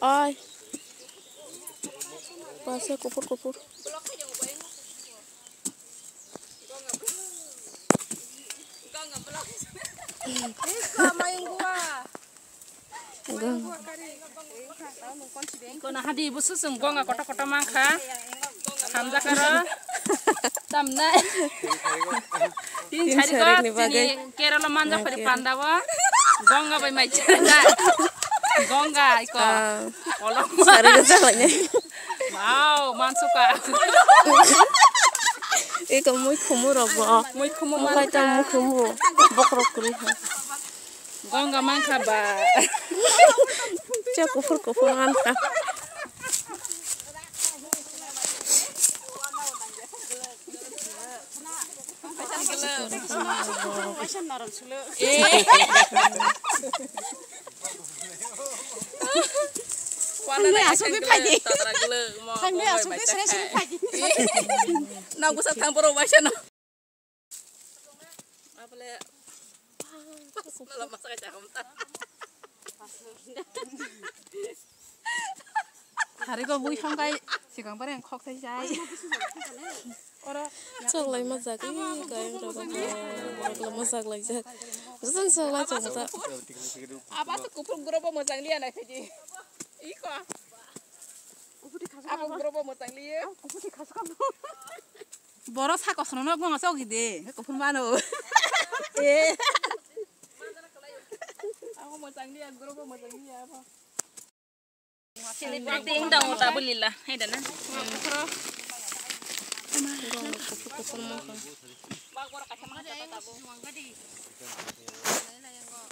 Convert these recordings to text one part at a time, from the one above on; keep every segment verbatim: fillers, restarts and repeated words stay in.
Ai. Basa kuphur kuphur. Gong. Iko na hadi busu sung gonga koto koto mangkha. Hamjak aro. Tamnai. Tin Tin sari tarik ko ni bagwi. Tini Kerala manjak pari panda bo. Gonga bai mai chara. Gonga iko. Ah. Kolok. Sari ko jalannya. Wow, mansuka. Iko mui khumu rok bo. Mui khumu mansuka. Mui khumu. Bokrok kuri. Gonga mankha ba. Cha kuphur kuphur mankha. Eh. Thangni aswk bai phaidi. Thangni aswk bai sre sre phaidi. Nang bwsa thang borok waisa no. Abole. Masa kaisa hamta. Hari ko bui songkai sikang bareng khok sai jai. Oro. Chok lai majak i kayang rok borok lai majak lai jak. Jang chok lai chok majak. Aba to kuphur guro bo mojang liya nai phaidi. Iko. Abo guro bo mojang liya. Borok saka sono no gonga chok de. Kuphur mano. Eh. Abo mojang liya guro bo mojang liya abo. Sini penting dong uta bulila. Hai dana.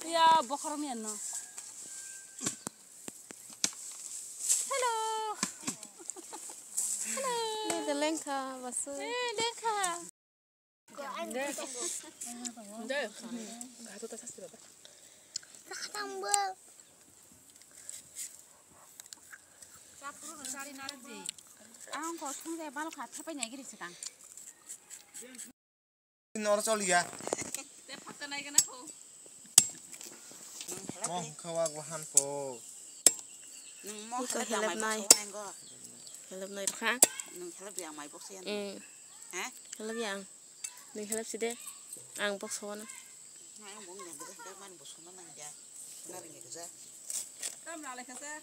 Ya bokhorok ni ano. Hello. Hello. Ni de lengkha basu. Eh, lengkha. Ang ko thung de balo kha thepai nai giri sikang. Nor choliya. Te phakka nai gana ko. Mo khawa wahan po. Nung mo khalap helep nai. Helep nai kha. Nung khalap yang mai bok siyan. Mm. Ha? Helep yang. Nung helep side. Ang bok sawana. Na yang bong yang bok man bosona nang ja. Na ringe ja. Kam na le kasa.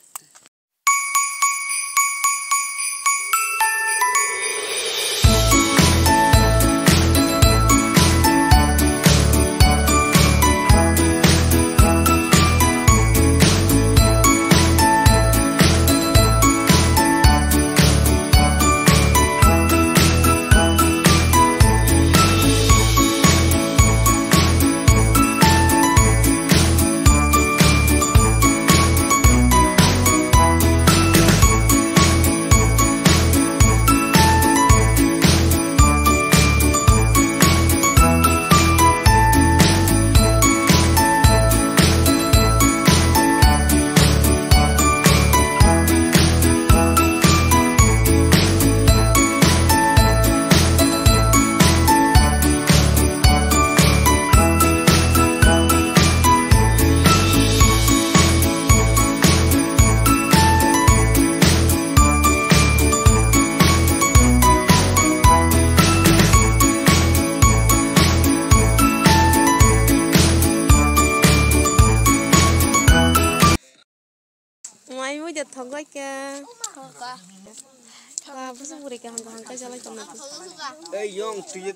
Mai mui de thok bai khe. Thok ka. Ba, busu buri kaham kaham kaisa lai tongna. Ei, yong, twi.